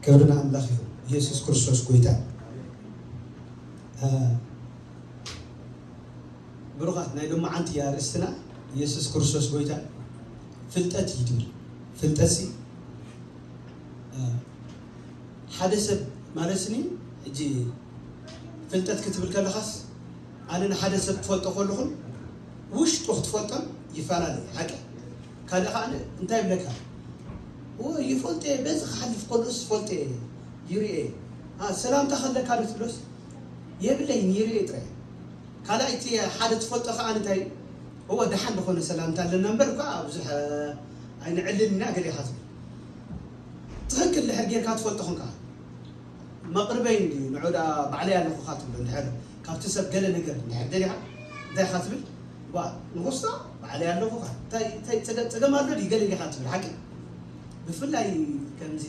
ክብሪ ንኣምላኽ ይኹን። ኢየሱስ ክርስቶስ ጎይታ። እ፣ ብሩኻት፣ ናይ ሎማዓንቲ ኣርእስትና ኢየሱስ ክርስቶስ ጎይታ ፍልጠት እዩ ትብል። ፍልጠትሲ፣ እ፣ ሓደ ሰብ ማለትኒ፣ ሕጂ ፍልጠት ክትብል ከለኻስ፣ ኣነ ንሓደ ሰብ ክፈልጦ ከለኹን ውሽጡ ክትፈልጦን ይፈላለ እዩ፣ ሓቂ። ካልእ ከኣ እንታይ ይብለካ? "ዎ፣ ይፈልጦ እየ፣ በዚ ክሓልፍ ከሎስ ይፈልጦ እየ፣ ይርኤ እየ። ኣ፣ ሰላምታ ከለካ ዶ ትብሎስ? የብለይን፣ ይርኤ ጥራይ እየ።" ካልኣይቲ ሓደ ትፈልጦ ከኣ እንታይ? "እዎ፣ ደሓን ዝኾነ ሰላምታ ኣለና እምበር እኳ ብዙሕ፣ እ፣ ኣይንዕልልን ኢና" ገለ ኢኻ ትብል። ትኽክል ድሕር ጌርካ ትፈልጦ ኾንካ፣ መቕርበይ እንድዩ፣ ንዑ ደኣ ባዕለይ ኣለኹ ኢኻ ትብሎ። እንድሕር ካብቲ ሰብ ገለ ነገር እንድሕር ደሊኻ እንታይ ኢኻ ትብል? "ዋ፣ ንኹስቶ ባዕለይ ኣለኹ ኢኻ፣ እንታይ፣ እንታይ ጸገ-፣ ጸገም ኣሎ ድዩ ገለ ኢኻ ትብል፣ ሓቂ?" ብፍላይ ከምዚ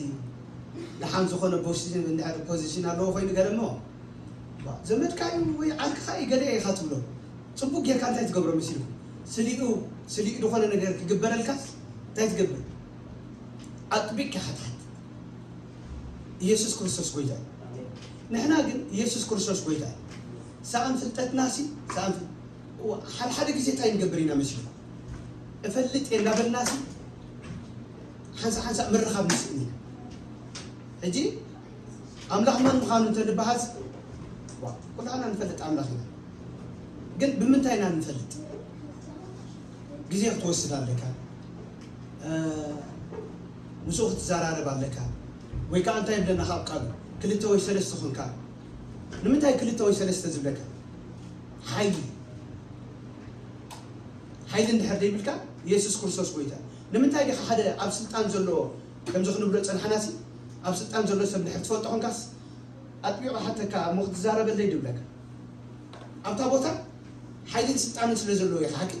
ደሓን ዝኾነ ፖዚሽን፣ እንድሕር ፖዚሽን ኣለዎ ኮይኑ ገለ እሞ፣ "ዋ፣ ዘመድካ እዩ ወይ ዓርክኻ እዩ ገለ ኢኻ ትብሎ። ጽቡቕ ጌርካ እንታይ ትገብሮ መሲልኩም? ስሊኡ፣ ስሊኡ ዝኾነ ነገር ክግበረልካስ እንታይ ትገብር?" ኣጥቢቅካ ሓትሓት። ኢየሱስ ክርስቶስ ጎይታ እዩ። ንሕና ግን ኢየሱስ ክርስቶስ ጎይታ እዩ። ሰኣን ፍልጠትናሲ፣ ሰኣን ፍል-፣ እዋ፣ ሓደ ሓደ ግዜ እንታይ ንገብር ኢና መሲልኩም? እፈልጥ እየ እንዳበልናሲ፣ ሓንሳእ ሓንሳእ ምርኻብ ንስእን ኢና። ሕጂ ኣምላኽ መን ምዃኑ እንተንበሃዝ፣ ዋ፣ ኩላና ንፈልጥ ኣምላኽ ኢና። ግን ብምንታይ ኢና ንፈልጥ? ግዜ ክትወስድ ኣለካ። እ፣ ምስኡ ክትዘራረብ ኣለካ። ወይ ከኣ እንታይ ይብለና ካብ ቃሉ? ክልተ ወይ ሰለስተ ኾንካ። ንምንታይ ክልተ ወይ ሰለስተ ዝብለካ? ሓይሊ። ሓይሊ እንድሕር ዘይብልካ፣ ኢየሱስ ክርስቶስ ጎይታ። ንምንታይ ዲኻ ሓደ ኣብ ስልጣን ዘሎ፣ ከምዚ ክንብሎ ጸንሓናሲ፣ ኣብ ስልጣን ዘሎ ሰብ እንድሕር ትፈልጦ ኾንካስ፣ ኣጥቢቑ ሓተካ፣ እሞ ክትዛረበለይ ድብለካ። ኣብታ ቦታ ሓይልን ስልጣንን ስለ ዘለዎ ኢኻ፣ ሓቂ?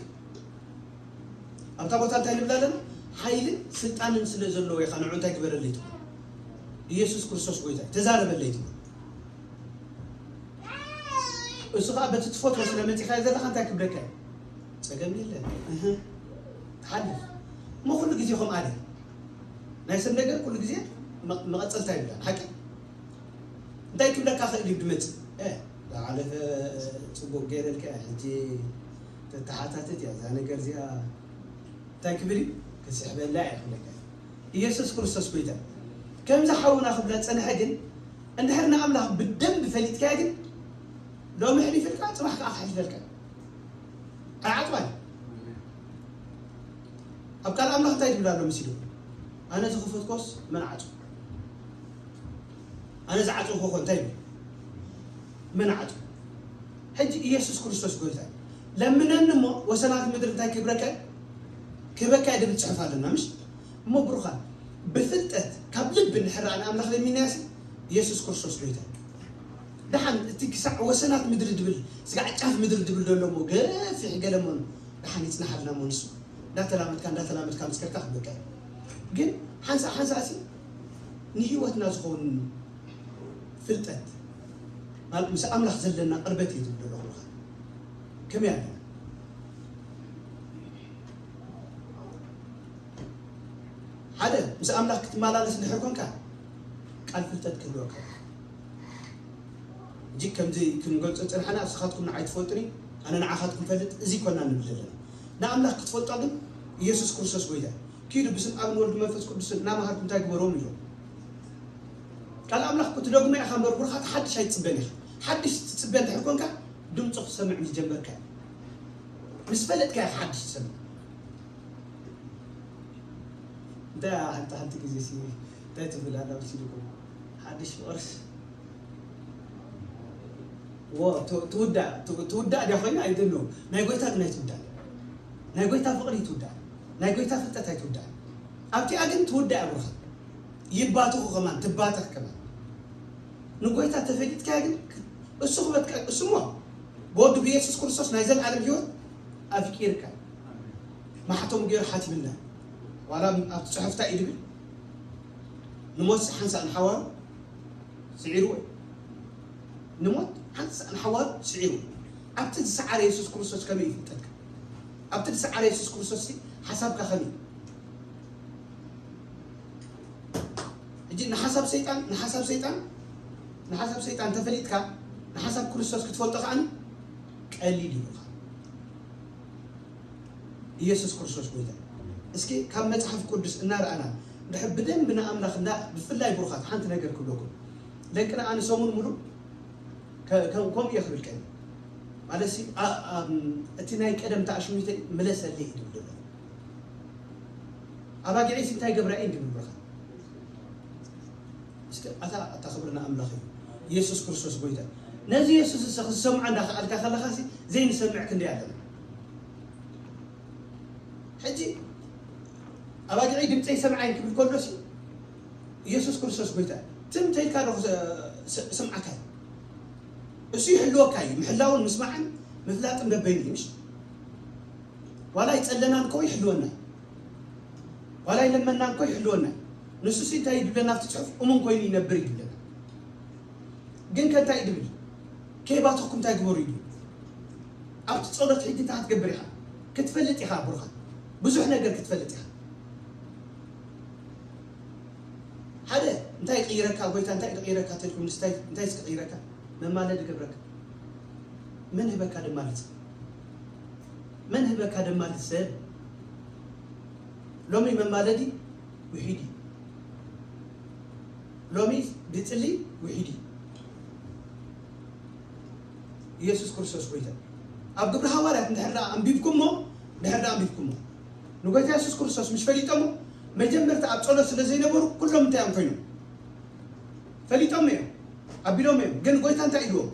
ኣብታ ቦታ እንታይ ንብል ኣለና? ሓይልን ስልጣንን ስለ ዘለዎ ኢኻ፣ ንዑ እንታይ ግበረለይ ትብሎ? ኢየሱስ ክርስቶስ ጎይታ እዩ፣ ተዛረበለይ ትብሎ። እሱ ኸዓ በቲ ትፈትዎ ስለ መጺኻዮ ዘለኻ እንታይ ክብለካ እዩ? ጸገም የለን። እህ፣ ትሓልፍ። እሞ ኩሉ ግዜ ከምኣ ድዩ? ናይ ሰብ ነገር ኩሉ ግዜ መ-፣ መቐጸልታ ይብላን፣ ሓቂ? እንታይ ክብለካ ክእል እዩ ድመጽእ? እ፣ ዝሓለፈ ጽቡቕ ገይረልካ እየ፣ ሕጂ ተተሓታትት እያ እዛ ነገር እዚኣ። እንታይ ክብል እዩ? ክስሕበላ እየ ክብለካ እዩ። ኢየሱስ ክርስቶስ ጎይታ። ከምዚ ሓውና ክብላ ጸንሐ ግን፣ እንድሕር ንኣምላኽ ብደንቢ ፈሊጥካዮ ግን፣ ሎሚ ኣሕሊፈልካ፣ ጽባሕ ከኣ ከሕልፈልካ እዩ። ኣይዓጽዋን። ኣብ ቃል ኣምላኽ እንታይ ይብል ኣሎ መሲሉ? ኣነ ዝኸፈትኮስ መን ዓጹ? ኣነ ዝዓጸውኮ እንታይ ይብል? መን ዓጹ? ሕጂ ኢየሱስ ክርስቶስ ጎይታ እዩ። ለምነኒ እሞ ወሰናት ምድሪ እንታይ ክብረከ? ክበካ ድብል ጽሑፍ ኣለና፣ ምሽ? እሞ ብሩኻን፣ ብፍልጠት ካብ ልቢ እንድሕር ንኣምላኽ ለሚንናዮሲ፣ ኢየሱስ ክርስቶስ ጎይታ እዩ። ደሓን እቲ ክሳዕ ወሰናት ምድሪ ድብል፣ ስጋዕ ጫፍ ምድሪ ድብል ዘሎ እሞ ገፊሕ ገለ እሞ ደሓን ይጽናሓልና እሞ ንሱ እንዳተላመድካ፣ እንዳተላመድካ ምስ ከድካ ክበካ እዩ። ግን ሓንሳእ ሓንሳእሲ ንህይወትና ዝኸውን ፍልጠት፣ ማለት ምስ ኣምላኽ ዘለና ቅርበት እዩ ዝብል ዘለኹ። ከመይ ኣለና? ሓደ፣ ምስ ኣምላኽ ክትመላለስ እንድሕር ኮንካ፣ ቃል ፍልጠት ክህልወካ እዩ። ሕጂ ከምዚ ክንገልጾ ዝጸናሕና፣ ንስኻትኩም ንዓይ ትፈልጡኒ፣ ኣነ ንዓኻትኩም እፈልጥ፣ እዚ ኮና ንብል ዘለና። ንኣምላኽ ክትፈልጦ ግን፣ ኢየሱስ ክርስቶስ ጎይታ እዩ። ኪዱ ብስም ኣብን ወልድ መንፈስ ቅዱስን እናመሃርኩም እንታይ ግበሮም ኢሎም። ቃል ኣምላኽ ክትደግሞ ኢኻ እምበር፣ ብሩኻት ሓድሽ ኣይትጽበን ኢኻ። ሓድሽ ትጽበ እንድሕር ኮንካ፣ ድምፁ ክትሰምዕ ምስ ጀመርካ እዩ። ምስ ፈለጥካ ኢኻ ሓድሽ ትሰምዕ። እንታይ ሓንቲ፣ ሓንቲ ግዜ ሲ፣ እንታይ ትብል ኣላ መሲልኩም? ሓድሽ ፍቕርስ፣ ዎ፣ ት-፣ ትውዳእ፣ ት-፣ ትውዳእ ድያ ኮይና? I don't know። ናይ ጎይታ ግን ኣይትውዳእ። ናይ ጎይታ ፍቕሪ ትውዳእ። ናይ ጎይታ ፍልጠት ኣይትውዳእ። ኣብቲኣ ግን ትውዳእ እያ ብሩኻ። ይባትኹ ከማን፣ ትባተኽ ከማን። ንጎይታ ተፈሊጥካያ ግን፣ እሱ ክበትካ፣ እሱ እሞ ብወዱ ብኢየሱስ ክርስቶስ ናይ ዘለኣለም ህይወት ኣፍቂርካ። ማሕተሙ ገይሩ ሓቲምና። ዋላ ኣብቲ ጽሑፍታ እዩ ድብል፣ ንሞት ሓንሳእ ንሓዋሩ ስዒርዎ እዩ። ንሞት ሓንሳእ ንሓዋሩ ስዒርዎ እዩ። ኣብቲ ዝሰዓረ የሱስ ክርስቶስ ከመይ ይፍልጠካ? ኣብቲ ዝሰዓረ የሱስ ክርስቶስ ሲ ሓሳብካ ከመይ? ሕጂ ንሓሳብ ሰይጣን ንሓሳብ ሰይጣን ንሓሳብ ሰይጣን ተፈሊጥካ ንሓሳብ ክርስቶስ ክትፈልጦ ከዓኒ ቀሊል ይብሉኻ። ኢየሱስ ክርስቶስ ጎይታ። እስኪ ካብ መጽሓፍ ቅዱስ እናረኣና እንድሕር ብደንብ ንኣምላኽ እና ብፍላይ ብሩኻት ሓንቲ ነገር ክብለኩም። ደቅና ኣነ ሰሙን ሙሉ ከ- ከም- ከምኡ እየ ክብል ቀኒ ማለት ሲ ኣ- ኣም- እቲ ናይ ቀደም ተኣሽሚተይ ምለሰለይ እዩ ዝብል ዘሎ። ኣባጊዐይ ሲ እንታይ ገብራ እየን ዝብል ብሩኻት። እስከ ኣታ ኣታ ክብሪ ንኣምላኽ እዩ። ኢየሱስ ክርስቶስ ጎይታ። ነዚ ኢየሱስ እዚ ክሰምዖ እንዳኸኣልካ ከለኻ ሲ ዘይንሰምዕ ክንደይ ኣለና። ሕጂ ኣባጊዐይ ድምፀይ ሰምዓይን ክብል ከሎ ሲ ኢየሱስ ክርስቶስ ጎይታ ትም ተይልካ ዶ ክሰ- ስ- ስምዓካ እዩ። እሱ ይሕልወካ እዩ። ምሕላውን ምስማዕን ምፍላጥን በበይኑ እዩ። ዋላ ይጸለናን እኮ ይሕልወና እዩ። ዋላ ይለመናን እኮ ይሕልወና እዩ። ንሱ ሲ እንታይ ይብለና ኣብቲ ጽሑፍ እሙን ኮይኑ ይነብር ይብለና። ግን ከ እንታይ ድብል ከይባተኩም እንታይ ግበሩ ይብል። ኣብቲ ጸሎት ሕጂ እንታይ ክትገብር ኢኻ ክትፈልጥ ኢኻ ብሩኻ ብዙሕ ነገር ክትፈልጥ ኢኻ። ሓደ እንታይ ይቕይረካ ጎይታ እንታይ ይቕይረካ ተልኩም እንታይ እንታይ ይቕይረካ መማለድ ይገብረካ። መን ህበካ ድማ ልጽ መን ህበካ ድማ ልሰብ ሎሚ መማለዲ ውሒድ እዩ። ሎሚ ድጽሊ ውሒድ እዩ። ኢየሱስ ክርስቶስ ጎይታ ኣብ ግብሪ ሃዋርያት እንድሕር ደኣ ኣንቢብኩሞ እንድሕር ደኣ ኣንቢብኩሞ ንጎይታ ኢየሱስ ክርስቶስ ምስ ፈሊጦሞ መጀመርታ ኣብ ጸሎት ስለ ዘይነበሩ ኩሎም እንታይ እዮም ኮይኖም ፈሊጦም እዮም ኣቢሎም እዮም። ግን ጎይታ እንታይ ኢልዎም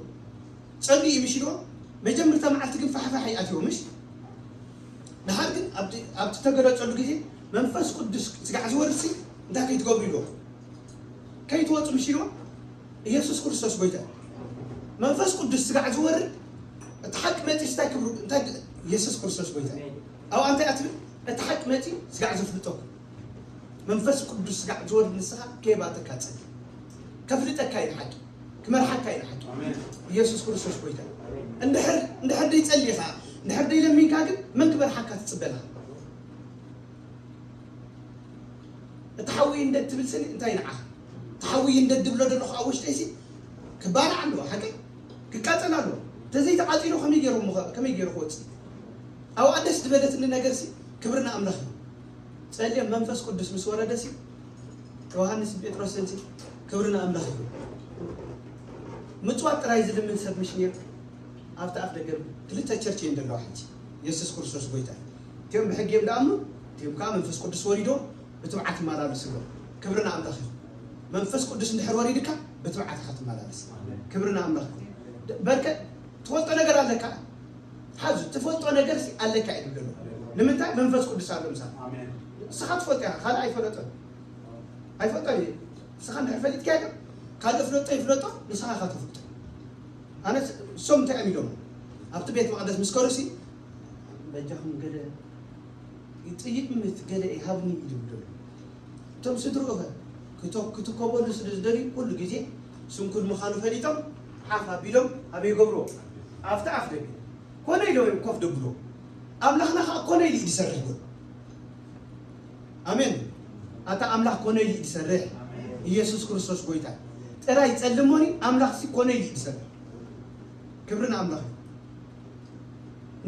ጸልዩ እዩ ምሽ ኢልዎም። መጀመርታ መዓልቲ ግን ፋሕፋሕ ይኣትዎም ምሽ ድሓር ግን ኣብቲ ተገለጸሉ ግዜ መንፈስ ቅዱስ ስጋዕ ዝወርሲ እንታይ ከይትገብሩ ኢልዎም ከይትወፁ ምሽ ኢልዎም። ኢየሱስ ክርስቶስ ጎይታ መንፈስ ቅዱስ ስጋዕ ዝወርድ እቲ ሓቂ መፂ እንታይ ክብሩ እንታይ ኢየሱስ ክርስቶስ ጎይታ ኣብኣ እንታይ ኣትብል እቲ ሓቂ መፂ ስጋዕ ዘፍልጠኩም መንፈስ ቅዱስ ስጋዕ ዝወርድ ንስኻ ከይባተካ ፀሊ ከፍልጠካ እዩ ሓቂ ክመርሓካ እዩ ሓቂ ኢየሱስ ክርስቶስ ጎይታ እንድሕር እንድሕር ደይፀሊኻ እንድሕር ደይለሚንካ ግን መን ክመርሓካ ትፅበላ እቲ ሓዊ እንደ ትብል ስኒ እንታይ ንዓኻ እቲ ሓዊ እንደ ድብሎ ዘለኹ ኣብ ውሽጠይሲ ክባላዕ ኣለዎ ሓቂ ክቃፀል ኣለዎ ተዘይተቃፂሉ ከመይ ገይሩ ከመይ ገይሩ ክወፅእ ኣብኣ ደስ ዝበለትኒ ነገርሲ ክብሪ ንኣምላኽ እዩ ጸልዮም መንፈስ ቅዱስ ምስ ወረደሲ ዮሃንስ ጴጥሮስን ክብሪ ንኣምላኽ እዩ ምፅዋት ጥራይ ዝልምን ሰብ ምሽ ነይሩ ኣብቲ ኣፍ ደገ ክልተ ቸርች እየን ዘለዋ ሕጂ የሱስ ክርስቶስ ጎይታ እቲኦም ብሕጊ እዮም ደኣምኑ እቲኦም ከዓ መንፈስ ቅዱስ ወሪዶ ብትብዓት ይመላለሱ ክብሪ ንኣምላኽ እዩ መንፈስ ቅዱስ እንድሕር ወሪድካ ብትብዓት ኢኻ ትመላለስ ክብሪ ንኣምላኽ በርከ ትፈልጦ ነገር ኣለካ ሓዙ ትፈልጦ ነገር ኣለካ እዩ ዝብሎ ንምንታይ መንፈስ ቅዱስ ኣሎ ምሳኻ ንስኻ ትፈልጦ ኢኻ ካልእ ኣይፈለጦን ኣይፈልጦን እዩ ንስኻ እንድሕር ፈሊጥካ ኢኻ ካልእ ፍለጦ ይፍለጦ ንስኻ ኢኻ ትፈልጦ ኣነ እሶም እንታይ እዮም ኢሎም ኣብቲ ቤት መቕደስ ምስ ከሩሲ በጃኹም ገለ ይጥይቅ ምት ገለ ይሃብኒ ኢሉ ይብሉ እቶም ስድርኡ ክትከበሉ ስለ ዝደልዩ ኩሉ ግዜ ስንኩል ምዃኑ ፈሊጦም ሓፍ ኣቢሎም ኣበይ ይገብርዎ ኣብቲ ኣፍ ደገ ኮነ ኢሎም እዮም ኮፍ ደብልዎ ኣምላኽና ከዓ ኮነ ኢሉ እዩ ዝሰርሕ ጎ ኣሜን ኣታ ኣምላኽ ኮነ ኢሉ እዩ ዝሰርሕ ኢየሱስ ክርስቶስ ጎይታ ጥራይ ጸልሞኒ ኣምላኽሲ ኮነ ኢሉ እዩ ዝሰርሕ ክብሪ ንኣምላኽ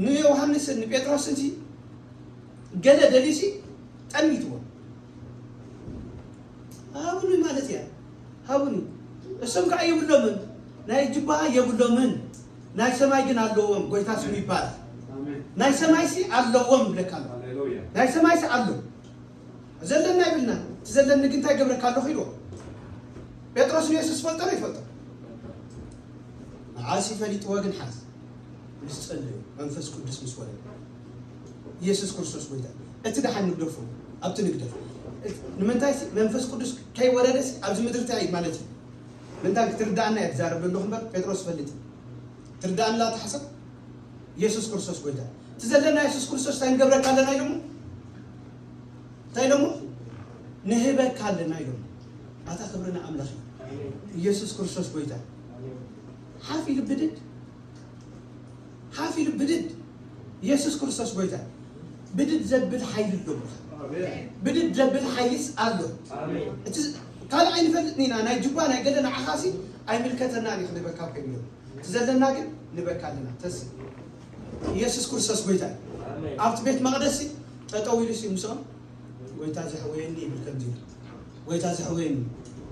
ንዮሃንስን ንጴጥሮስን ሲ ገለ ደልዩሲ ጠሚትዎ ሃቡኒ ማለት እያ ሃቡኒ እሶም ከዓ የብሎምን ናይ ጅባሃ የብሎምን ናይ ሰማይ ግን ኣለዎም ጎይታ ስሙ ይባል ናይ ሰማይ ሲ ኣለዎም ብለካ ኣሎ ናይ ሰማይ ሲ ኣሎ ዘለና ይብልና እቲ ዘለኒ ግን እንታይ ገብረካ ኣለኹ ኢልዎ ጴጥሮስ ንየሱስ ፈልጦ ዶ ይፈልጦ መዓስ ይፈሊጥዎ ግን ሓዝ ምስ ጸለዩ መንፈስ ቅዱስ ምስ ወረደ ኢየሱስ ክርስቶስ ጎይታ እቲ ደሓን ንግደፎ ኣብቲ ንግደፍ ንምንታይ መንፈስ ቅዱስ ከይወረደስ ኣብዚ ምድሪ እንታይ ማለት እዩ ምንታይ ክትርዳእና እየ ትዛረብ ዘለኹ እምበር ጴጥሮስ ፈልጥ ትርዳእና ተሓሰብ ኢየሱስ ክርስቶስ ጎይታ እቲ ዘለና ኢየሱስ ክርስቶስ እንታይ ንገብረካ ኣለና ኢሎሞ እንታይ ኢሎሞ ንህበካ ኣለና ኢሎሞ ኣታ ክብሪ ንኣምላኽ ኢየሱስ ክርስቶስ ጎይታ ሓፍ ኢሉ ብድድ ሓፍ ኢሉ ብድድ ኢየሱስ ክርስቶስ ጎይታ ብድድ ዘብል ሓይሊ ኣሎ ብድድ ዘብል ሓይሊስ ኣሎ እቲ ካልእ ኣይንፈልጥን ኢና። ናይ ጅባ ናይ ገለ ንዓኻሲ ኣይምልከተናን እዩ ክንበካ እኮ እዮም። እቲ ዘለና ግን ንበካ ኣለና። ተስ ኢየሱስ ክርስቶስ ጎይታ እዩ። ኣብቲ ቤት መቕደስ ጠጠው ኢሉ ሲ ምስኦም ጎይታ ዘሕወየኒ ይብል ከምዚ ኢሉ። ጎይታ ዘሕወየኒ።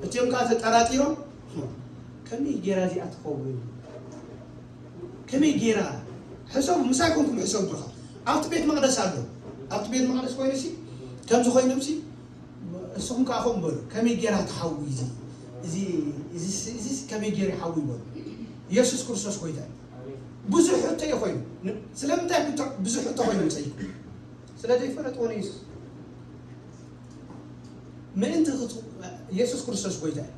እቲኦም ከዓ ተጠራጢሮም ከመይ ጌራ እዚኣ ትኸውን? ከመይ ጌራ? ሕሰቡ፣ ምሳይ ኮንኩም ሕሰቡ ብኻ። ኣብቲ ቤት መቕደስ ኣሎ። ኣብቲ ቤት መቕደስ ኮይኑ ሲ ከምዚ ኮይኖም ሲ እስኹም ከዓ ከምኡ በሉ፣ ከመይ ጌራ ትሓዊ እዚ እዚ እዚ እዚ ከመይ ጌሩ ይሓዊ በሉ። ኢየሱስ ክርስቶስ ጎይታ እዩ። ብዙሕ ሕቶ እዩ ኮይኑ። ን- ስለምንታይ ብዙሕ ብዙሕ ሕቶ ኮይኑ ይጸይቁ? ስለ ዘይፈለጥዎ ንኢየሱስ ምእንቲ ክት- ኢየሱስ ክርስቶስ ጎይታ እዩ።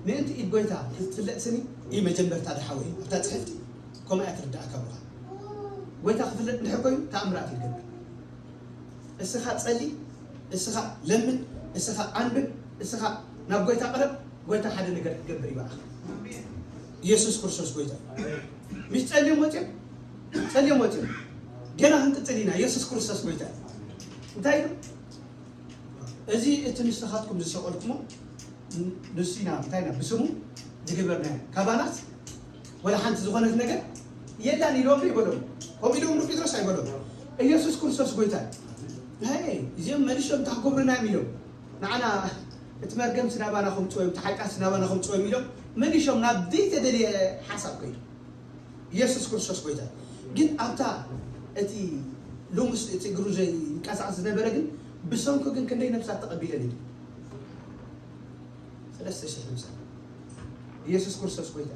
ምእንቲ ኢድ ጎይታ ክትፍለጥ ስኒ እዩ መጀመርታ ድሓወይ ኣብታ ጽሕፍቲ ከምኡ እያ ትርዳእካ ብኻ። ጎይታ ክፍለጥ እንድሕር ኮይኑ ተኣምራት ይገብር። እስኻ ጸሊ፣ እስኻ ለምን፣ እስኻ ኣንብብ፣ እስኻ ናብ ጎይታ ቅረብ። ጎይታ ሓደ ነገር ክገብር ይባርኽ። ኢየሱስ ክርስቶስ ጎይታ። ምስ ጸልዮም ወጽዮም ጸልዮም ወጽዮም ገና ክንቅጽል ኢና። ኢየሱስ ክርስቶስ ጎይታ። እንታይ ኢሉ? እዚ እቲ ንስኻትኩም ዝሰቐልኩሞ ንሱ ኢና እንታይ ኢና ብስሙ ዝገበርናዮ። ካባናስ ወላ ሓንቲ ዝኾነት ነገር የላን ኢሎም ይበሎም። ከምኡ ኢሎም ንጴጥሮስ ኣይበሎም። ኢየሱስ ክርስቶስ ጎይታ። ናይ እዚኦም መሊሾም እንታይ ክገብሩና እዮም ኢሎም ንዓና እቲ መርገምሲ ናባና ከምፅኦ እዮም፣ እቲ ሓጢኣትሲ ናባና ከምፅኦ እዮም ኢሎም መሊሾም ናብ ዘይተደልየ ሓሳብ ከይዱ። ኢየሱስ ክርስቶስ ጎይታ። ግን ኣብታ እቲ ሎምስ እቲ እግሩ ዘይንቀሳቐስ ዝነበረ ግን ብሰንኩ ግን ክንደይ ነፍሳት ተቐቢለን እዩ። ሰለስተ ሽሕ ነፍሳት። ኢየሱስ ክርስቶስ ጎይታ።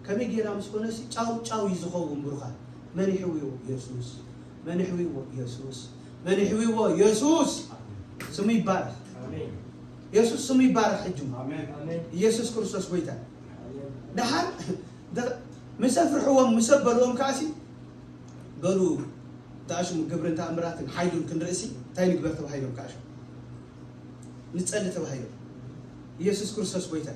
ከመይ ጌራ ምስ ኮነሲ ጫው ጫው እዩ ዝኸውን ብሩኻ። መን ይሕውዮ? ኢየሱስ። መን ይሕውይዎ? ኢየሱስ። መን ይሕውይዎ? ኢየሱስ። ስሙ ይባረኽ። ኢየሱስ ስሙ ይባረኽ። ሕጂ ኢየሱስ ክርስቶስ ጎይታ። ደሓር ደ- ምስ ኣፍርሕዎም ምስ ኣበልዎም ከኣሲ በሉ ተኣሽሙ ግብርን ተኣምራትን ሓይሉን ክንርእሲ እንታይ ንግበር ተባሂሎም ከኣሽሙ ንጸሊ ተባሂሎም። ኢየሱስ ክርስቶስ ጎይታ።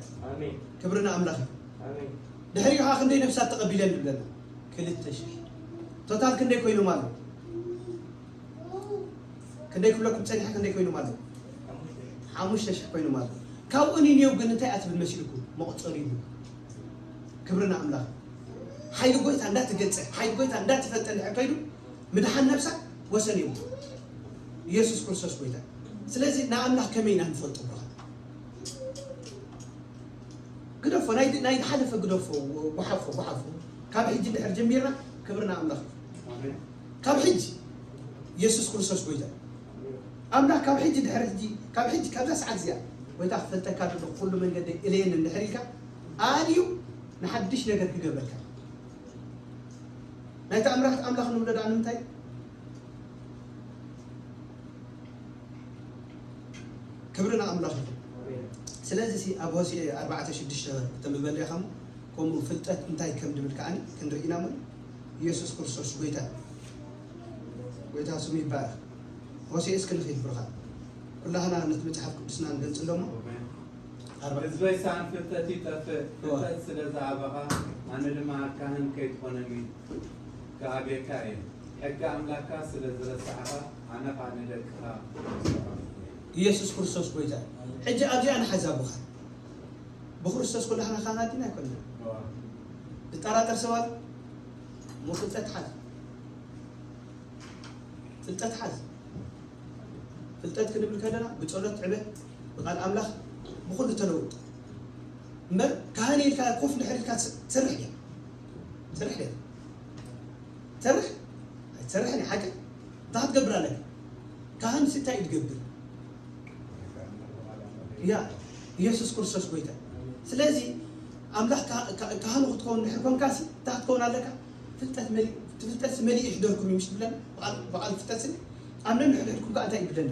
ክብርና ኣምላኽ እዩ። ድሕሪ ከዓ ክንደይ ነፍሳት ተቐቢለን ይብለና? ክልተ ሽሕ። ቶታል ክንደይ ኮይኖም ኣለዉ? ክንደይ ክብለኩም ጸኒሐ ክንደይ ኮይኖም ኣለዉ? ሓሙሽተ ሽሕ ኮይኖም ኣለዉ። ካብኡ ኒኔው ግን እንታይ ኣትብል መሲልኩም? መቑጸሪ ይብሉ። ክብርና ኣምላኽ። ሓይሊ ጎይታ እንዳተገልጸ፣ ሓይሊ ጎይታ እንዳተፈልጠ እንድሕር ከይዱ ምድሓን ነፍሳ ወሰን የብሉ። ኢየሱስ ክርስቶስ ጎይታ። ስለዚ ንኣምላኽ ከመይ ኢና ንፈልጦ ብርኻ? ግደፎ፣ ናይ ናይ ዝሓለፈ ግደፎ፣ ጓሓፎ፣ ጓሓፎ። ካብ ሕጂ ድሕር ጀሚርና ክብርና ኣምላኽ። ካብ ሕጂ ኢየሱስ ክርስቶስ ጎይታ። ኣምላኽ ካብ ሕጂ ድሕር ሕጂ፣ ካብ ሕጂ ካብዛ ሰዓት እዚኣ ጎይታ ክፈልጠካ ደሎ ኩሉ መንገዲ እለየኒ እንድሕር ኢልካ ኣልዩ ንሓድሽ ነገር ክገብረልካ። ናይ ተኣምራት ኣምላኽ ንብሎ ደኣ ንምንታይ? ክብሪ ንኣምላኽ ይኹን። ስለዚ ሲ ኣብ ሆሴዕ ኣርባዕተ ሽዱሽተ ከተንብበለይ ኢኻ እሞ፣ ከምኡ ፍልጠት እንታይ ከም ድብል ከኣ ክንርኢ ኢና እሞ፣ ኢየሱስ ክርስቶስ ጎይታ፣ ጎይታ ስሙ ይባረኽ። ሆሴዕ እስኪ ንኺድ ብሩኻት። ኩላህና ነቲ መጽሓፍ ቅዱስና ንገልጽ እሞ፣ ኣርባዕተ ህዝበይ ሳን ፍልጠት ይጠፍእ፣ ፍልጠት ስለ ዝሃበኻ፣ ኣነ ድማ ካህን ከይትኾነኒ ክኣብየካ እየ። ሕጊ ኣምላኽካ ስለ ዝረሳዕኻ፣ ኣነ ኸኣ ንደቅኻ ክረስዖም እየ። ኢየሱስ ክርስቶስ ጎይታ። ሕጂ ኣብዚኣ ንሓዛ ብኻ። ብክርስቶስ ኩላህና ካህናት ዲና ኣይኮንና? እዋ። ዝጠራጠር ሰብ ኣሎ? እሞ ፍልጠት ሓዝ። ፍልጠት ሓዝ። ፍልጠት ክንብል ከለና ብጸሎት ዕበ፣ ብቃል ኣምላኽ፣ ብኹሉ ተለውጥ። እምበር ካህን ኢልካ ኮፍ ድሕር ኢልካ ትስ-፣ ትሰርሕ ድያ? ትሰርሕ ድያ? ትሰርሕ? ኣይትሰርሕን እያ፣ ሓቂ? እንታይ ክትገብር ኣለካ? ካህን ሲ እንታይ እዩ ዝገብር? ያ፣ ኢየሱስ ክርስቶስ ጎይታ። ስለዚ ኣምላኽ ካ-፣ ካ-፣ ካህኑ ክትከውን ድሕር ኮንካ ሲ እንታይ ክትከውን ኣለካ? ፍልጠት መሊእ፣ እቲ ፍልጠት መሊእ ይሕደርኩም እዩ፣ ምሽ ትብለና? በዓል፣ በዓል ፍልጠት ስኒ ኣብ ነንሕድሕድኩም ከኣ እንታይ ይብለና?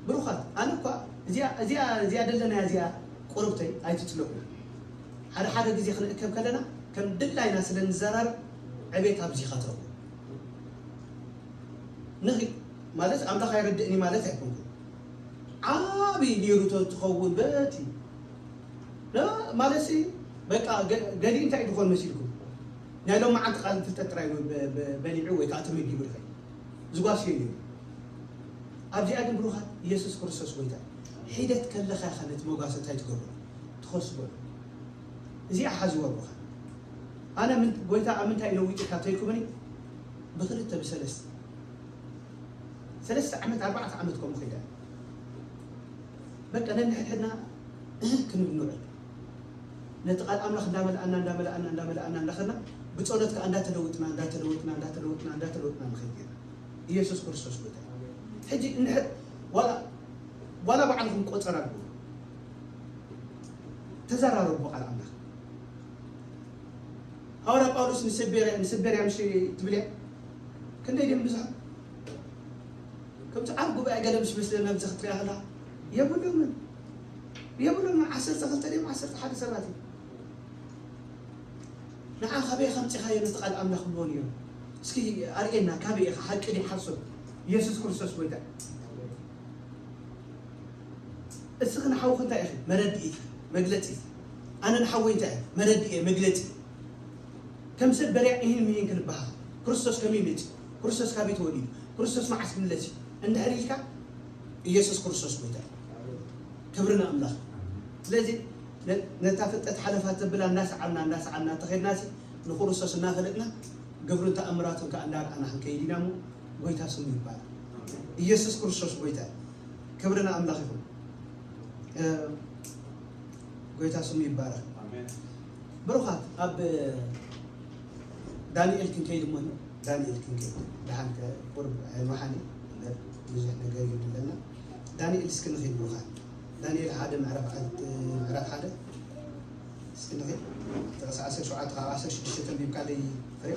ብሩኻት፣ ኣነ እኳ እዚኣ፣ እዚኣ፣ እዚኣ ደለናያ እዚኣ ቁርብተይ ኣይትጥለቁ። ሓደ ሓደ ግዜ ክንእከብ ከለና ከም ድላይና ስለ ንዘራረብ ዕቤት ኣብዚኻ ትረኽቦ። ንኺ-፣ ማለት ኣምላኽ ኣይረድእን እዩ ማለት ኣይኮንኩን። ዓብዪ ነይሩ ተ-፣ ትኸውን በቲ ነ-፣ ማለት ሲ በቃ ገ-፣ ገሊኡ እንታይ ድኾን መሲልኩም? ናይ ሎማዓንቲ ቃል ፍልጠት ጥራይ በ-፣ በ-፣ በሊዑ ወይ ከዓ ተመጊቡ ድኸ ዝጓስዮ እዩ። ኣብዚኣ ግን ብሩኻት ኢየሱስ ክርስቶስ ጎይታ እዩ። ሒደት ከለኻ ኢኻ ነቲ መጓሰ እንታይ ትገብሮ? ትኸስቦ። እዚኣ ሓዝዋ ብኻ። ኣነ ምን-፣ ጎይታ ኣብ ምንታይ ለዊጥካ ተይልኩምኒ? ብኽልተ ብሰለስተ። ሰለስተ ዓመት፣ ኣርባዕተ ዓመት ከምኡ ከይዳ። በቃ ነንሕድሕድና እህ ክንብል ንውዕል። ነቲ ቃል ኣምላኽ እንዳመልኣና፣ እንዳመልኣና፣ እንዳመልኣና፣ እንዳኸድና ብጸሎት ከኣ እንዳተለውጥና፣ እንዳተለውጥና፣ እንዳተለውጥና፣ እንዳተለውጥና ንኸይድ ጌርና። ኢየሱስ ክርስቶስ ጎይታ። ሕጂ እንድሕር ዋላ፣ ዋላ ባዕልኹም ቆጸራ ግበሩ። ተዘራረቡ ቃል ኣምላኽ። ሃዋርያ ጳውሎስ ንሰቤርያ፣ ንሰቤርያ ምሽ ትብል እያ? ክንደይ ድም ብዙሕ? ከምዚ ዓብ ጉባኤ ገለ ምስ መስለና ኣብዚ ክትሪኣ ከለኻ የብሎምን። የብሎምን። ዓሰርተ ክልተ ድዮም ዓሰርተ ሓደ ሰባት እዮም። ንዓ ካበይ ከምጺኻዮ ነቲ ቃል ኣምላኽ ብልዎ ነይሩ። እስኪ ኣርእየና፣ ካበይ ኢኻ? ሓቂ ድዩ ሓሶት? ኢየሱስ ክርስቶስ ጎይታ። እስኺ ንሓውኺ እንታይ ኢኺ? መረድኢት፣ መግለጺት። ኣነ ንሓወይ እንታይ እየ? መረድኢ፣ መግለጺ። ከም ሰብ በሪያ ኢሂን ምሂን ክንበሃል። ክርስቶስ ከመይ መጺኡ? ክርስቶስ ካበይ ተወሊዱ? ክርስቶስ መዓስ ክምለስ እዩ? እንድሕር ኢልካ፣ ኢየሱስ ክርስቶስ ጎይታ እዩ። ክብሪ ንኣምላኽ። ስለዚ ነ-፣ ነታ ፍልጠት ሓለፋ ተብላ እናሰዓብና፣ እናሰዓብና እንተኸድናሲ ንክርስቶስ እናፈለጥና ግብሩን ተኣምራቱን ከኣ እንዳረኣና ክንከይድ ኢና እሞ ጎይታ ስሙ ይባረክ። ኢየሱስ ክርስቶስ ጎይታ እዩ። ክብሪ ንኣምላኽ ይኹን። እ፣ ጎይታ ስሙ ይባረክ። ኣሜን። ብሩኻት፣ ኣብ ዳንኤል ክንከይድ እሞ፣ ዳንኤል ክንከይድ። ደሓን ከ ቁሩብ ኣይመሓኒ፣ ብዙሕ ነገር የብለና። ዳንኤል እስኪ ንኸይድ ብሩኻት። ዳንኤል ሓደ ምዕራፍ ዓድ-፣ ምዕራፍ ሓደ እስኪ ንኸይድ። ጥቕሲ ዓሰርተ ሸውዓተ ካብ ዓሰርተ ሽዱሽተ ተንቢብካለይ ፍሬ።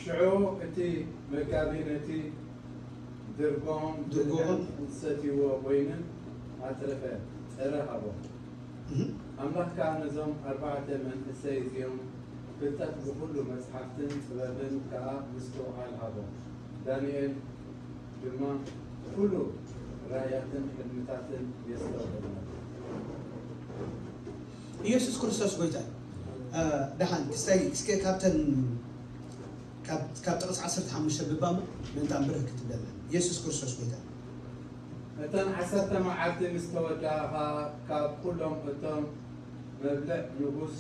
ሽዑ እቲ መጋቢ ነቲ ድርጎም ድርጎም። ብልዕን ዝሰትይዎ ወይንን ኣትረፈ፣ ጥረ ሃቦም። እህ። ኣምላኽ ከኣ ነዞም ኣርባዕተ መንእሰይ እዚኦም ፍልጠት ብኹሉ መጽሓፍትን ጥበብን ከኣ ምስትውዓል ሃቦም። ዳንኤል ድማ ኩሉ ራእያትን ሕልምታትን የስተውዕል ነበር። ኢየሱስ ክርስቶስ ጎይታ እዩ። እ፣ ደሓን ክስታይ እስከ ካብተን ካብ፣ ካብ ጥቕሲ ዓሰርተ ሓሙሽተ ብባማ ምእንታን ብርህ ክትብለና። ኢየሱስ ክርስቶስ ጎይታ እዩ። እተን ዓሰርተ መዓልቲ ምስ ተወድኣ ኸኣ ካብ ኩሎም እቶም መብልዕ ንጉስ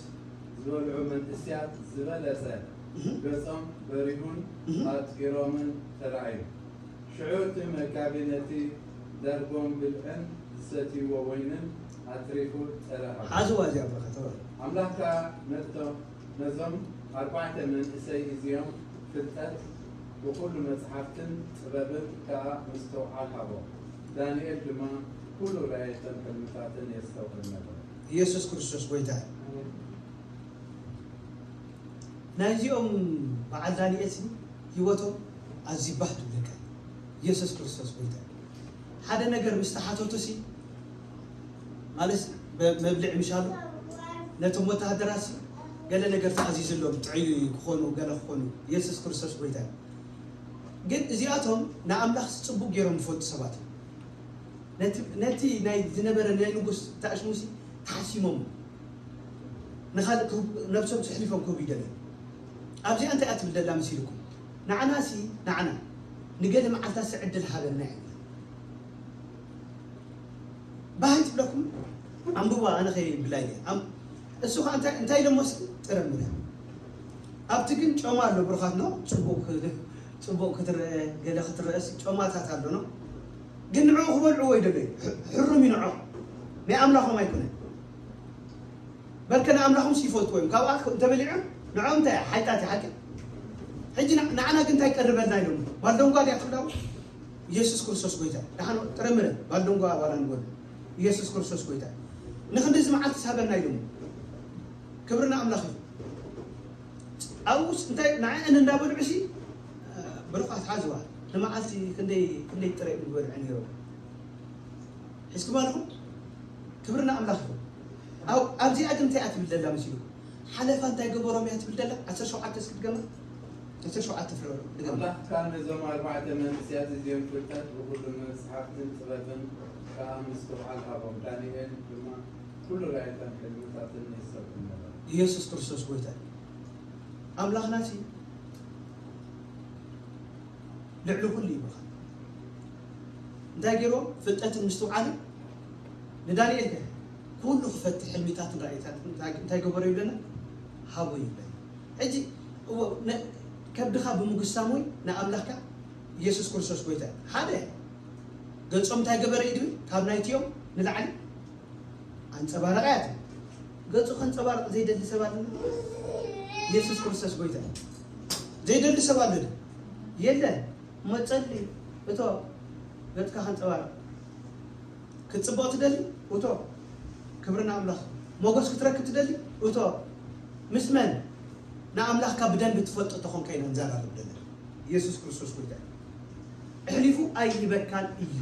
ዝበልዑ መንእስያት ዝበለጸ እህ። ገጾም በሪሁን እህ። ኣጥቂሮምን ተራእዩ። ሽዑ እቲ መጋቢ ነቲ ዳርጎም ብልዕን ዝሰትይዎ ወይንን ኣትሪፉ ጸረ ሃቦም። ሓዝዋ እዚኣ ብረኸት፣ ተባረኽ። ኣምላኽ ከኣ ነቶም፣ ነዞም ኣርባዕተ መንእሰይ እዚኦም ፍልጠት ብኹሉ መጽሓፍትን ጥበብን ከኣ ምስትውዓል ሃቦም። ዳንኤል ድማ ኩሉ ራእየትን ሕልምታትን የስተውዕል ነበረ። ኢየሱስ ክርስቶስ ጎይታ እዩ። ናይዚኦም በዓል ዳንኤል ሲ ህይወቶም ኣዝዩ ባህ ትብለካ። ኢየሱስ ክርስቶስ ጎይታ እዩ። ሓደ ነገር ምስ ተሓተቱ ሲ ማለት በ-፣ መብልዒ ምሻሉ ነቶም ወተሃደራት ሲ ገለ ነገር ተኣዚዝሎም ጥዕዩ ክኾኑ ገለ ክኾኑ ኢየሱስ ክርስቶስ ጎይታ እዩ። ግን እዚኣቶም ንኣምላኽ ጽቡቕ ገይሮም ዝፈልጡ ሰባት እዮም። ነቲ፣ ነቲ ናይ ዝነበረ ናይ ንጉስ ተኣሽሙሲ ተሓሲሞም ንኻልእ ክህብ-፣ ነብሶም ዘሕሊፎም ክህቡ ይደልዩ። ኣብዚኣ እንታይ እያ ትብል ዘላ መሲልኩም? ንዓናሲ፣ ንዓና ንገለ መዓልታሲ ዕድል ሃበና እያ። ባህይ ትብለኩም ኣንብባ፣ ኣነ ከይብላ እየ። ኣም-፣ እሱ ኸዓ እንታይ፣ እንታይ ኢሎሞ እስኪ ጥረ ምረ። ኣብቲ ግን ጮማ ኣሎ ብሩኻት ነው፣ ጽቡቕ ክ-፣ ጽቡቕ ክትረአ፣ ገለ ክትረአስ ጮማታት ኣሎ ነው። ግን ንዕኡ ክበልዕዎ ይደለዩ። ሕ-፣ ሕሩም እዩ ንዕኦም። ናይ ኣምላኾም ኣይኮነን። በልከ ንኣምላኾምስ ይፈልጥዎ እዮም። ካብኣ እንተበሊዖም ንዕኦም እንታይ እያ? ሓይጣት እያ፣ ሓቂ? ሕጂ ን-፣ ንዓና ግን እንታይ ቀርበልና ኢሎም? ባልደንጓ ድያ ትብላው? ኢየሱስ ክርስቶስ ጎይታ። ደሓን ጥረ ምረ፣ ባልደንጓ ዋላ ንበሉ። ኢየሱስ ክርስቶስ ጎይታ። ንኽንድዚ መዓልቲ ሳበና ኢሎም። ክብሪ ንኣምላኽ እዩ። ኣብኡስ እንታይ ንዕአን እንዳበልዑ ሲ፣ ብሩኻት ሓዝዋ። ንመዓልቲ ክንደይ፣ ክንደይ ጥረ ይበልዑ ነይሮም። ሒዝኩም ኣለኹም? ክብሪ ንኣምላኽ ይኹን። ኣብ-፣ ኣብዚኣ ግን እንታይ እያ ትብል ዘላ መሲልኩም? ሓለፋ እንታይ ገበሮም እያ ትብል ዘላ? ዓሰርተ ሸውዓተ እስኪ ድገማ። ዓሰርተ ሸውዓተ ፍረ ድገማ። ኣምላኽ ከኣ ነዞም ኣርባዕተ መንእሰያት እዚኦም ፍልጠት ብኹሉ መጽሓፍትን ጥበብን ከኣ ምስትውዓል ሃቦም። ዳንኤል ድማ ኩሉ ራእይታን ሕልምታትን የሰብእና። ኢየሱስ ክርስቶስ ጎይታ እዩ። ኣምላኽና ሲ ልዕሊ ኩሉ ይበኻል። እንታይ ገይርዎ? ፍልጠትን ምስትውዓልን ንዳንኤል ከ ኩሉ ክፈትሕ ሕልሚታትን ራእይታትን እንታይ እንታይ ገበሮ ይብለና? ሃቦ ይብለና። ሕጂ እዎ ነ- ከብድኻ ብምጉሳም ወይ ንኣምላኽካ ኢየሱስ ክርስቶስ ጎይታ እዩ። ሓደ ገጾም እንታይ ገበረ እዩ ድብል? ካብ ናይቲኦም ንላዕሊ ኣንጸባረቐ እያ ትብል። ገጹ ከንጸባርቕ ዘይደሊ ሰብ ኣሎ? ኢየሱስ ክርስቶስ ጎይታ እዩ። ዘይደሊ ሰብ ኣሎ ድዩ? የለን። እሞ ጸሊ እቶ ገጽካ ከንጸባርቕ ክትጽብቕ ትደሊ? እቶ ክብሪ ንኣምላኽ። ሞገስ ክትረክብ ትደሊ? እቶ ምስ መን? ንኣምላኽካ ብደንቢ ትፈልጦ ተኾንካ ኢና ንዘራረብ ዘለና። ኢየሱስ ክርስቶስ ጎይታ እዩ። ኣሕሊፉ ኣይህበካን እዩ።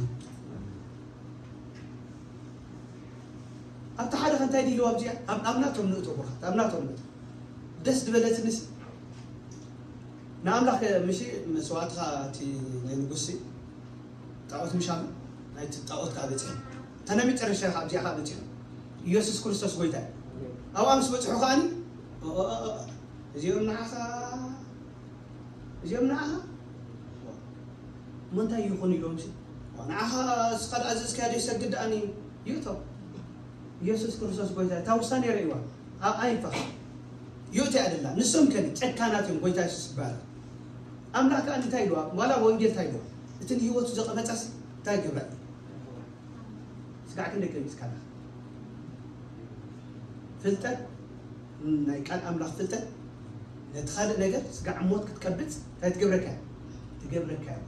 ኣብቲ ሓደ ከ እንታይ ድኢልዎ ኣብዚኣ? ኣብ ኣብ ናቶም ንእቶ፣ ቡርኻት፣ ኣብ ናቶም ንእቶ። ደስ ዝበለትንሲ ንኣምላኽ ምሽ መስዋዕትኻ እቲ ናይ ንጉስሲ ጣዖት ምሻሉ ናይቲ ጣዖት ከዓ በፂሑ። እታ ናይ መጨረሻ ከዓ ኣብዚኣ ከዓ በፂሑ። ኢየሱስ ክርስቶስ ጎይታ እዩ። ኣብኣ ምስ በፅሑ ከዓኒ ኦ፣ ኦ፣ ኦ፣ ኦ፣ እዚኦም ንዓኻ እዚኦም ንዓኻ እሞ እንታይ ይኹን ኢሎም ሲ ንዓኻ እስኻ ደኣ ዘዝካዮ ዘይሰግድ ደኣኒ ይእቶ። ኢየሱስ ክርስቶስ ጎይታ እታ ውሳኔ ረእይዋ ኣብ ኣይንፋ ይእቶ እያ ደላ። ንሶም ከ ጨካናት እዮም። ጎይታ የሱስ ይባረክ። ኣምላኽ ከኣ እንታይ ኢልዋ? ዋላ ወንጌል እንታይ ኢልዋ? እቲ ንህይወቱ ዘቐመጻሲ እንታይ ገብራ እዩ? ስጋዕ ክንደይ ከሚስካ ኣለኻ? ፍልጠት ናይ ቃል ኣምላኽ ፍልጠት ነቲ ካልእ ነገር ስጋዕ ሞት ክትቀብጽ እንታይ ትገብረካ እያ? ትገብረካ እያ።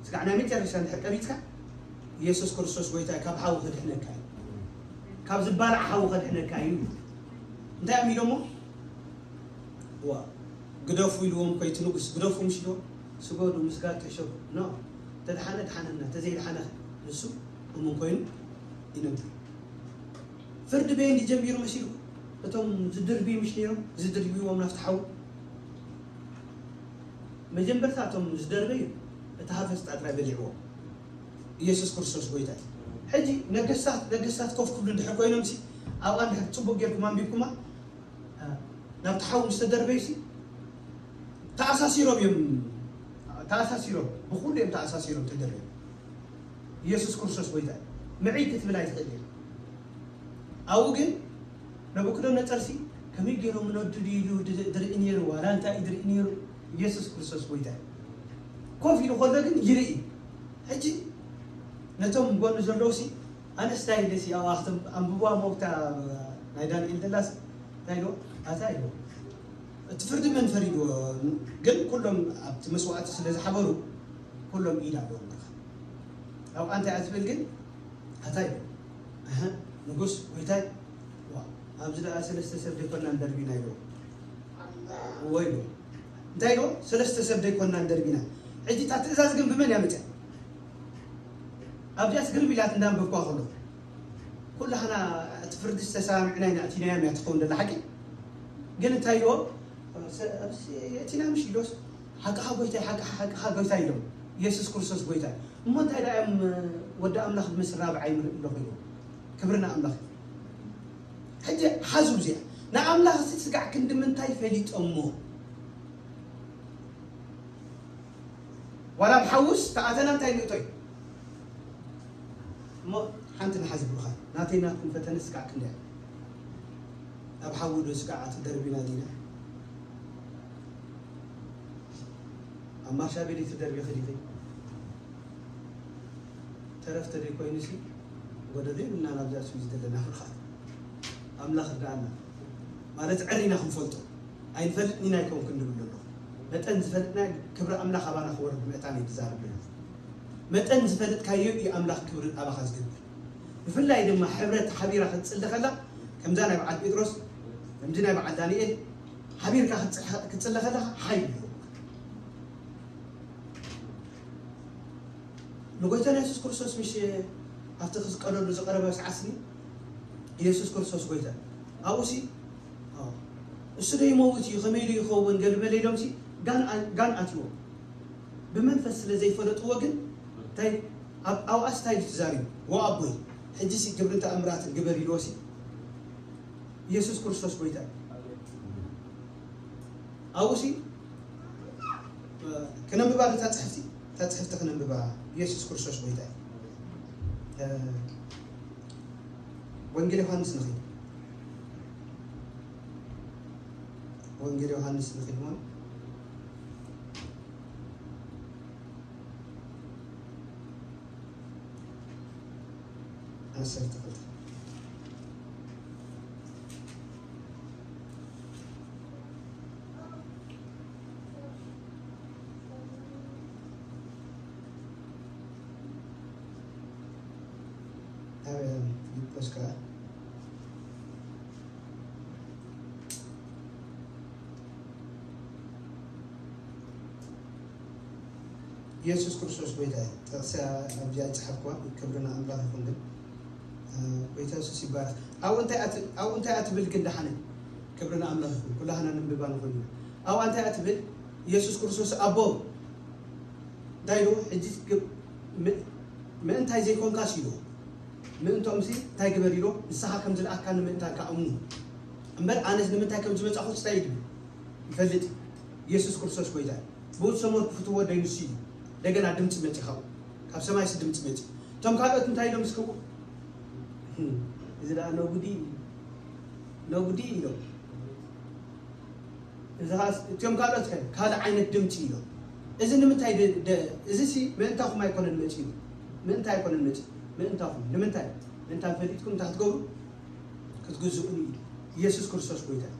ስጋዕ ናይ መጨረሻ እንድሕር ቀቢጽካ ኢየሱስ ክርስቶስ ጎይታ እዩ፣ ካብ ሓዊ ከድሕነካ እዩ። ካብ ዝባላዕ ሓዊ ከድሕነካ እዩ። እንታይ እዮም ኢሎሞ? ዋ ግደፉ ኢልዎም እኮ እቲ ንጉስ ግደፉ ምሽ ኢልዎም ስገዱ ምስጋድ ተሸጉ ኖ ተድሓነ ድሓነና ተዘይድሓነ ንሱ እሙን ኮይኑ ይነብር። ፍርዲ በየን ጀሚሩ መሲሉ እቶም ዝድርብዩ ምሽ ነይሮም ዝድርብይዎም ናፍቲ ሓዊ መጀመርታ እቶም ዝደርበዩ እቲ ሃፈስታ ጥራይ በሊዕዎም። ኢየሱስ ክርስቶስ ጎይታ እዩ። ሕጂ ነገስታት ነገስታት ኮፍ ክብሉ እንድሕር ኮይኖም ሲ ኣብኣ እንድሕር ፅቡቅ ጌርኩም ኣንቢብኩማ ናብቲ ሓዊ ምስ ተደርበዩ ሲ ተኣሳሲሮም እዮም ተኣሳሲሮም ብኩሉ እዮም ተኣሳሲሮም ተደርበዩ። ኢየሱስ ክርስቶስ ጎይታ እዩ። ምዕይ ክትብል ኣይትኽእል እያ። ኣብኡ ግን ነቡክደነፀር ሲ ከመይ ገይሮም ነዱ ድዩ ድርኢ ነይሩ ዋላ እንታይ ድርኢ ነይሩ? ኢየሱስ ክርስቶስ ጎይታ እዩ። ኮፍ ኢሉ ከሎ ግን ይርኢ። ሕጂ ነቶም ጎኑ ዘለዉ ሲ ኣነስታይ ደሲ ኣብኣ ክትም ኣንብብዋ ሞግታ ናይ ዳንኤል ደላስ እንታይ ኢልዎ? ኣታ ኢልዎ እቲ ፍርዲ መን ፈሪድዎ? ግን ኩሎም ኣብቲ መስዋእቲ ስለ ዝሓበሩ ኩሎም ኢድ ኣለዎም ብርኻ ኣብኣ እንታይ እያ ትብል ግን ኣታ ኢልዎ እህ ንጉስ ጎይታይ ዋ ኣብዚ ደኣ ሰለስተ ሰብ ደይኮና ንደርቢና ኢልዎ እዎ ኢልዎ እንታይ ኢልዎ ሰለስተ ሰብ ደይኮና ንደርቢና ሕጂ እታ ትእዛዝ ግን ብመን እያ መፅያ ኣብዚኣስ ግርም ኢላት እንዳንበብኳ ከሎ ኩላህና እቲ ፍርዲ ዝተሰማምዕና ኢና እቲናዮም እያ ትኸውን ደላ ሓቂ ግን እንታይ ኢልዎ እቲና ምሽ ኢሎስ ሓቅኻ ጎይታይ ሓቅኻ ሓቅኻ ጎይታይ ኢሎም ኢየሱስ ክርስቶስ ጎይታይ እሞ እንታይ ደኣ እዮም ወዲ ኣምላኽ ዝመስል ራብዓይ ንርኢ ኣለኹ ኢሎም ክብሪ ንኣምላኽ ሕጂ ሓዙ እዚኣ ንኣምላኽ እዚ ስጋዕ ክንዲ ምንታይ ፈሊጦሞ ዋላ ኣብ ሓውስ ተኣተና እንታይ ንእቶ እዩ እሞ ሓንቲ ንሓዚ ብሩኻት ናተይ ናትኩም ፈተነ ስጋዕ ክንደያ ኣብ ሓዊ ዶ ስጋዕ ኣቲ ደርቢና ዲና ኣብ ማሻ ቤት ይትደርቢ ኸዲኺ ተረፍ ተደይ ኮይኑሲ ጎደሎ የብልና ናብዛ ስዊዝ ዘለና ብርኻት ኣምላኽ ርዳኣና ማለት ዕሪና ክንፈልጦ ኣይንፈልጥን ኢና ኣይከውን ክንብል ኣለኹ መጠን ዝፈልጥና ክብሪ ኣምላኽ ኣባና ክወርድ ምእታን እዩ ዝዛረብ ኣለኹ መጠን ዝፈልጥካዮ እዩ ኣምላኽ ክብሪ ኣባኻ ዝገብር ብፍላይ ድማ ሕብረት ሓቢራ ክትፅሊ ከላ ከምዛ ናይ በዓል ጴጥሮስ ከምዚ ናይ በዓል ዳንኤል ሓቢርካ ክትፅለ ከለኻ ሓይል ኣለዎ ንጎይታና የሱስ ክርስቶስ ምሽ ኣብቲ ክስቀለሉ ዝቀረበ ሰዓትኒ ኢየሱስ ክርስቶስ ጎይታ ኣብኡሲ እሱ ዶ ይመውት እዩ ከመይ ዶ ይኸውን ገለ በለ ኢሎምሲ ጋን ኣትዎ ብመንፈስ ስለ ዘይፈለጥዎ ግን እንታይ ኣብኣስ እንታይ ትዛሪቡ ወኣቦይ ሕጂ ሲ ግብርን ተኣምራትን ግበር ኢልዎ ሲ ኢየሱስ ክርስቶስ ጎይታ እዩ። ኣብኡ ሲ ክነንብባ ዶ እታ ጽሕፍቲ እታ ጽሕፍቲ ክነንብባ። ኢየሱስ ክርስቶስ ጎይታ እዩ። ወንጌል ዮሃንስ ንኺድ ወንጌል ዮሃንስ ንኺድ ሞ ዓሰርተ ክልተ ኣበ ፊልጶስ ከኣ ኢየሱስ ክርስቶስ ጎይታ እዩ። ጥቕሲ ኣብዚኣ ዝጸሓፍኩዋ ክብሪ ንኣምላኽ ይኹን። ግን ጎይታ የሱስ ይባረክ። ኣብኡ እንታይ ኣት- ኣብኡ እንታይ ኣትብል ግን ደሓነ ክብሪ ንኣምላኽ ይኹን። ኩላህና ንንብባ ንኾን ኢና። ኣብኣ እንታይ ኣትብል? ኢየሱስ ክርስቶስ ኣቦ እንታይ ኢሉ? ሕጂ ግብ- ም- ምእንታይ ዘይኮንካስ ኢሉ ምእንቶም ሲ እንታይ ግበር ኢሎ ንስኻ ከም ዝለኣካኒ ምእንታን ከኣ እሙ እምበር ኣነስ ንምንታይ ከም ዝመጻኹ ስታይ ድብል ይፈልጥ። ኢየሱስ ክርስቶስ ጎይታ እዩ። ብኡት ሰሞን ክፍትዎ ደይኑ ሲ እዩ። እንደገና ድምፂ መፂ ካብኡ ካብ ሰማይ ሲ ድምፂ መፂ። እቶም ካልኦት እንታይ ኢሎም እስክቡ እዚ ደኣ ነጉዲ ነጉዲ ኢሎም እዚ ኸዓ እቲኦም ካልኦት ከ ካልእ ዓይነት ድምፂ ኢሎም። እዚ ንምንታይ ደ- ደ- እዚ ሲ ምእንታኹም ኣይኮነን መፂኡ። ምእንታይ ኣይኮነን መፂኡ። ምእንታኹም ንምንታይ ምእንታ ፈሊጥኩም እንታይ ክትገብሩ ክትግዝኡኒ እዩ። ኢየሱስ ክርስቶስ ጎይታ እዩ።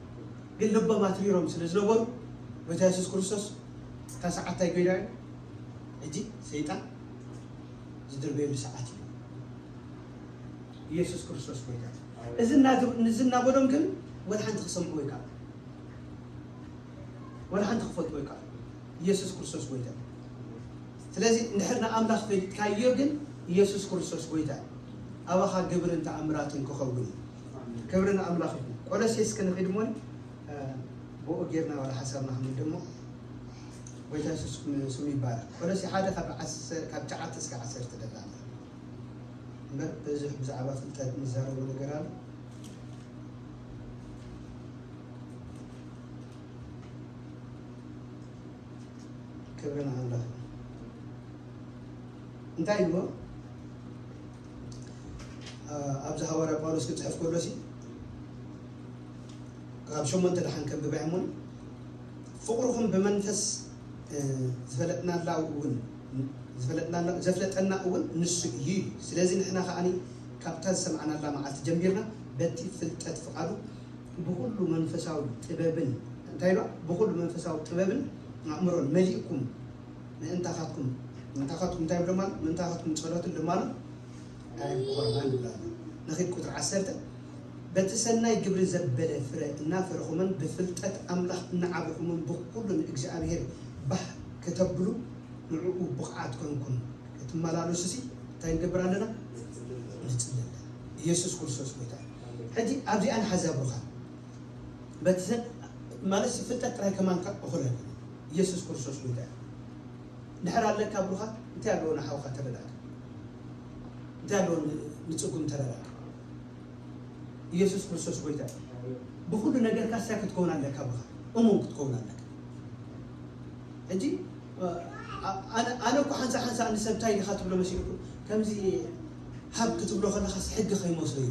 ግን ልቦም ኣትሪሮም ስለ ዝነበሩ ጎይታ የሱስ ክርስቶስ እታ ሰዓት እንታይ ጎይዳ እዩ። ሕጂ ሰይጣን ዝድርበየሉ ሰዓት እዩ። ኢየሱስ ክርስቶስ ጎይታ እዩ። እዚ እናገብ- እዚ እናበሎም ግን ወላ ሓንቲ ክሰምዕዎ ይከኣል ወላ ሓንቲ ክፈልጥዎ ይከኣል። ኢየሱስ ክርስቶስ ጎይታ እዩ። ስለዚ እንድሕር ንኣምላኽ ፈሊጥካዮ ግን ኢየሱስ ክርስቶስ ጎይታ እዩ። ኣባኻ ግብርን ተኣምራትን ክኸውን እዩ። ክብሪ ንኣምላኽ ይኹን። ቆሎሴስ ክንኺድ እሞ ብኡ ጌርና ዋላ ሓሳብና ክንብል ደሞ ጎይታ የሱስ ስሙ ይባረክ። ቆሎሴ ሓደ ካብ ዓሰርተ- ካብ ትሽዓተ እስከ ዓሰርተ ደላና እምበር ብዙሕ ብዛዕባ ፍልጠት ንዛረቦ ነገር ኣሎ። ክብሪ ንኣምላኽ። እንታይ ኢልዎ ኣብዚ ሃዋርያ ጳውሎስ ክፅሕፍ ከሎ ሲ ካብ ሸሞንተ ደሓን ከንብባ እሞ ፍቕርኹም ብመንፈስ ዝፈለጥናላ እውን ዝፈለጥናላ ዘፍለጠና እውን ንሱ እዩ። ስለዚ ንሕና ከዓኒ ካብታ ዝሰማዕናላ መዓልቲ ጀሚርና በቲ ፍልጠት ፍቓዱ ብኹሉ መንፈሳዊ ጥበብን እንታይ ኢሎ ብኹሉ መንፈሳዊ ጥበብን ኣእምሮን መሊእኩም ምእንታኻትኩም ምእንታኻትኩም እንታይ ይብሎ ማለት ምእንታኻትኩም ጸሎትን ልማኖ ኣይኮርናን ይብላሉ። ንኺድ ቁጥሪ ዓሰርተ በቲ ሰናይ ግብሪ ዘበለ ፍረ እናፈረኹምን ብፍልጠት ኣምላኽ እናዓበኹምን ብኩሉ ንእግዚኣብሔር ባህ ከተብሉ ንዕኡ ብቕዓት ኮንኩም ክትመላለሱ ሲ እንታይ ንገብር ኣለና? ንጽሊ ኣለና። ኢየሱስ ክርስቶስ ጎይታ እዩ። ሕጂ ኣብዚኣ ንሓዛ ብሩኻ በቲ ሰብ ማለት ሲ ፍልጠት ጥራይ ከማንካ እኹል ኣይኮነ። ኢየሱስ ክርስቶስ ጎይታ እዩ። ድሕር ኣለካ ብሩኻ እንታይ ኣለዎ ንሓውካ ተረዳእካ እንታይ ኣለዎ ንጽጉም ተረዳእካ ኢየሱስ ክርስቶስ ጎይታ እዩ። ብኩሉ ነገርካ ሳይ ክትከውን ኣለካ ብኻ እሙን ክትከውን ኣለካ። ሕጂ ኣነ እኮ ሓንሳ ሓንሳ ንሰብ እንታይ ኢኻ ትብሎ መሲልኩ ከምዚ ሃብ ክትብሎ ከለኻስ ሕጊ ከይመስሎ እዩ።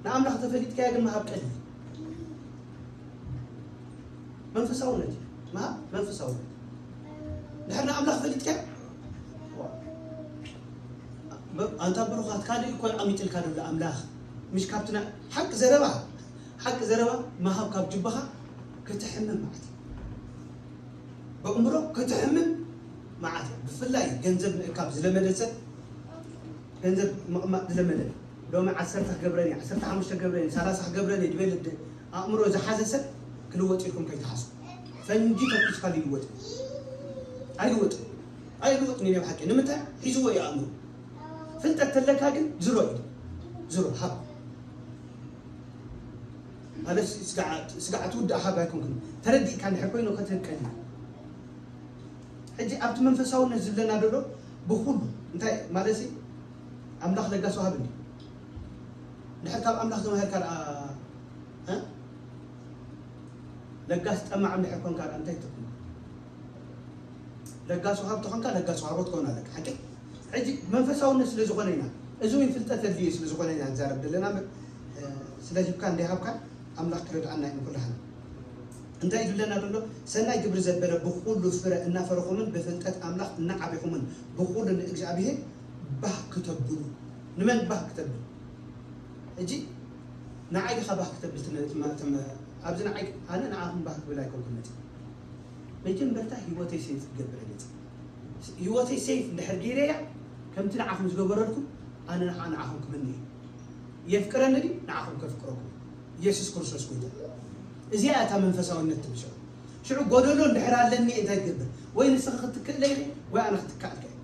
ንኣምላኽ ተፈሊጥካያ ግን ምሃብ ቀሊል መንፈሳውነት እዩ። ምሃብ መንፈሳውነት ድሕር ንኣምላኽ ፈሊጥካያ ኣንታ ብሩኻት ካልእ እኮ ኣሚጥልካ ደሎ ኣምላኽ ምሽ ካብትና ሓቂ ዘረባ ሓቂ ዘረባ ምሃብ ካብ ጅባኻ ክትሕምም ማለት እዩ። በእምሮ ክትሕምም ማለት እዩ። ብፍላይ ገንዘብ ምእካብ ዝለመደ ሰብ ገንዘብ ምቕማጥ ዝለመደ ሎሚ ዓሰርተ ክገብረን እየ ዓሰርተ ሓሙሽተ ክገብረን እየ ሰላሳ ክገብረን እየ ዝበለ ኣእምሮ ዝሓዘ ሰብ ክልወጥ ኢልኩም ከይትሓስቡ። ፈንጂ ተኩስካ ይልወጥ ኣይልወጥ ኣይልወጥ ኒ ሓቂ ንምንታይ ሒዝዎ እዩ ኣእምሮ ፍልጠት ተለካ ግን ዝሮ እዩ ዝሮ ሃብ ማለት ስጋዕ ትውዳእ ሃብ ኣይኮንክን ተረዲእካ እንድሕር ኮይኑ ከትህብ ቀሊል። ሕጂ ኣብቲ መንፈሳውነት ዝብለና ዘሎ ብኩሉ እንታይ ማለት ኣምላኽ ለጋስ ወሃብ እንዲ ድሕር ካብ ኣምላኽ ተማሂርካ ደኣ፣ እ? ለጋስ ጠማዕ እንድሕር ኮንካ ደኣ እንታይ ትኹን? ለጋስ ወሃብ ተኾንካ ለጋስ ወሃቦ ትኸውን ኣለካ። ሓቂ? ሕጂ መንፈሳውነት ስለ ዝኾነ ኢና። እዚ እውን ፍልጠት ኣድልዩ ስለ ዝኾነ ኢና ንዛረብ ዘለና። እ፣ ስለ ሂብካ እንዳሃብካ ኣምላኽ ክረድኣና እዩ ንኩላህና። እንታይ ይብለና ዘሎ? ሰናይ ግብሪ ዘበለ ብኹሉ ፍረ እናፈረኹምን ብፍልጠት ኣምላኽ እናዓቢኹምን ብኹሉ ንእግዚኣብሔር ባህ ክተብሉ። ንመን ባህ ክተብል? ሕጂ ንዓይ ዲኻ ባህ ክተብል ትነ-፣ ትመ-፣ ትመ-፣ ኣብዚ ንዓይ፣ ኣነ ንዓኹም ባህ ክብል ኣይኮንኩን መፂእ። መጀመርታ ህይወተይ ሴፍ ክገብር እየ መፂእ። ህይወተይ ሴፍ እንድሕር ገይረያ፣ ከምቲ ንዓኹም ዝገበረልኩም፣ ኣነ ንዓ-፣ ንዓኹም ክምነ እየ። የፍቅረኒ ድዩ? ንዓኹም ከፍቅረኩም። ኢየሱስ ክርስቶስ ጎይታ። እዚኣ እታ መንፈሳውነት ትብል ሽዑ። ሽዑ ጎደሎ እንድሕር ኣለኒ እንታይ ትገብር? ወይ ንስኻ ክትክእለይ ወይ ኣነ ክትከኣልካ እየ።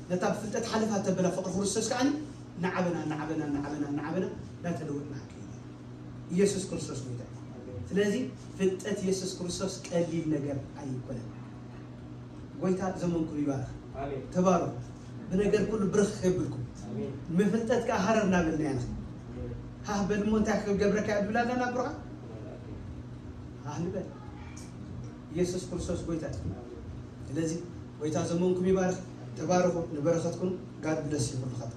ነታ ብፍልጠት ሓለፋ ተብላ ፍቕሪ ክርስቶስ ከኣ ንዓበና፣ ንዓበና፣ ንዓበና፣ ንዓበና እናተለወጥና ክንከይድ ኢና። ኢየሱስ ክርስቶስ ጎይታ እዩ። ስለዚ ፍልጠት ኢየሱስ ክርስቶስ ቀሊል ነገር ኣይኮነን። ጎይታ ዘመንኩም ይባርኽ። ኣሜን። ተባረኹ። ብነገር ኩሉ ብርኽ ከብልኩም። ኣሜን። ምፍልጠት ከኣ ሃረር እናበልና ኢና። ኣሜን። ሃህ በል እሞ እንታይ ክገብረካ እየ ድብል ኣለና ብሩኻ? ሃህ ንበል። ኢየሱስ ክርስቶስ ጎይታ እዩ። ስለዚ ጎይታ ዘመንኩም ይባርኽ። ተባረኹ። ንበረኸትኩም ጋድ ብለስ ይኹን።